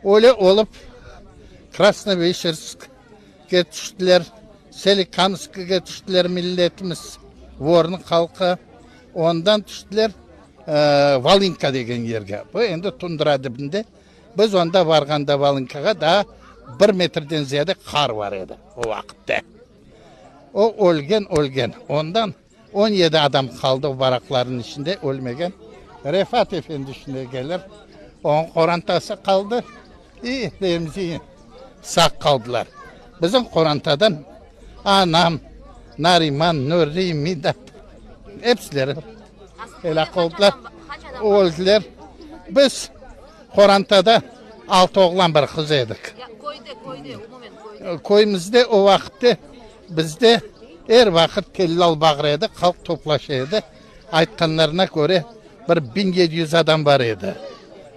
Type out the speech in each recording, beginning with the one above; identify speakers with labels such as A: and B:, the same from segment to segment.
A: Öyle olıp Krasnovişerskke tüştiler, Selikamskige tüştiler milletimiz, Vornıñ halqı. Ondan tüştiler Volınka degen yerge. Bu endi tundra dibinde. Biz onda varğanda Volınkağa daa bir metrden ziyade qar bar edi o vaqıtta. O ölgen, ölgen. Ondan 17 adam qaldı o baraqlarnıñ içinde, ölmegen. Refat efendi şimdi kelir, onıñ qorantası qaldı. İ, Remzi sağ qaldılar. Bizim qorantadan anam, Nariman, Nuri, Midat, epsileri elâk oldılar, öldiler. Biz qorantada altı oğlan, bir qız edik. Köyümizde o vaqıtte bizde er vaqıt tellal bağıra edi, halq toplaşa edi. Aytqanlarına köre, bir 1700 adam bar edi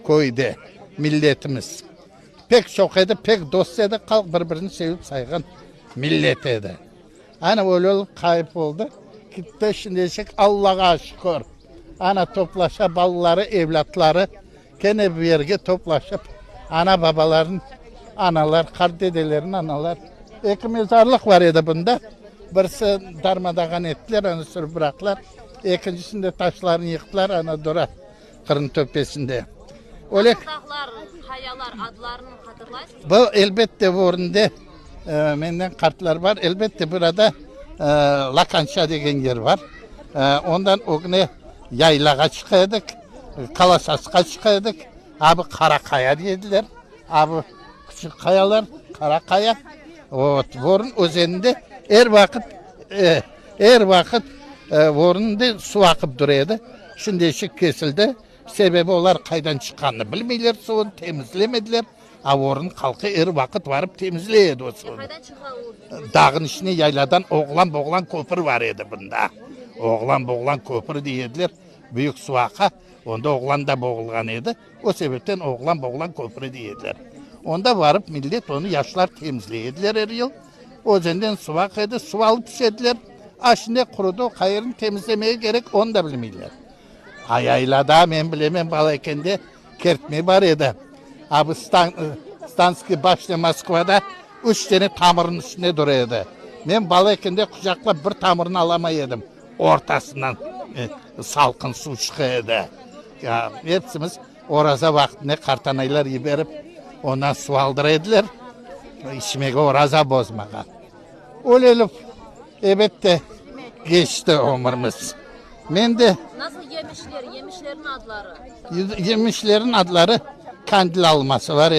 A: köyde, milletimiz. Pek çoq edi, pek dost edi, halq bir-birini sevip sayğan millet edi. Ana öyle olıp qayıp oldı, kitti. Şimdicik Allağa şükür, ana toplaşa balaları, evlâtları kene bir yerge toplaşıp, ana-babaların, analar, qart dedelerin analar. Eki mezarlıq bar edi bunda. Birisi darmadağan ettiler, onı sürüp bıraqtılar. Ekincisinde taşlarını yıqtılar, ana dura qırnıñ töpesinde. Öyle.
B: Nasıl dağlar, qayalar, adlarını hatırlaysızmı?
A: Bu, elbette, bu öründe menden qartlar bar. Elbette, burada Lakança degen yer bar. Ondan ögüne yaylağa çıqa edik, Kalasasqa çıqa edik. A bu Qara Qaya dey ediler. A bu küçük qayalar, Qara Qaya. Vot, Vorun özeninde er vaqıt, er vaqıt Vorunda suv aqıp dura edi. Şimdi eşik kesildi. Sebebi olar qaydan çıqqanını bilmeyler suvun, temizlemediler. A Vorun halqı er vaqıt varıp temizley edi o suvunı.
B: Qaydan çıqa o suv?
A: Dağın içine yayladan oğlan-boğlan köpür bar edi bunda. Oğlan-boğlan köpüri dey ediler. Büyük suv aqa. Onda oğlan da boğulğan edi. O sebepten Oğlan-boğlan köpüri dey ediler. Onda varıp millet onı yaşlar temizley ediler er yıl. Özenden suv aqa edi, suv alıp içe ediler. A şimdi qurudı, o qayerini temizlemege kerek, onı da bilmeyler. A yaylada, men bilemen, bala ekende kertme bar edi. A bu Stanskiy başnya Moskvada üç tane tamırnıñ üstünde dura edi. Men bala ekende quçaqlap bir tamırını alamay edim. Ortasından salqın suv çıqa edi. Epsimiz oraza vaqtında qartanaylar yiberip, ondan suv aldıra ediler, içmege, oraza bozmağa. Öyle ebette, keçti ömürimiz. Men de.
B: Nasıl yemişler, yemişlerniñ adları?
A: Yemişlerniñ adları, kandil alması bar edi.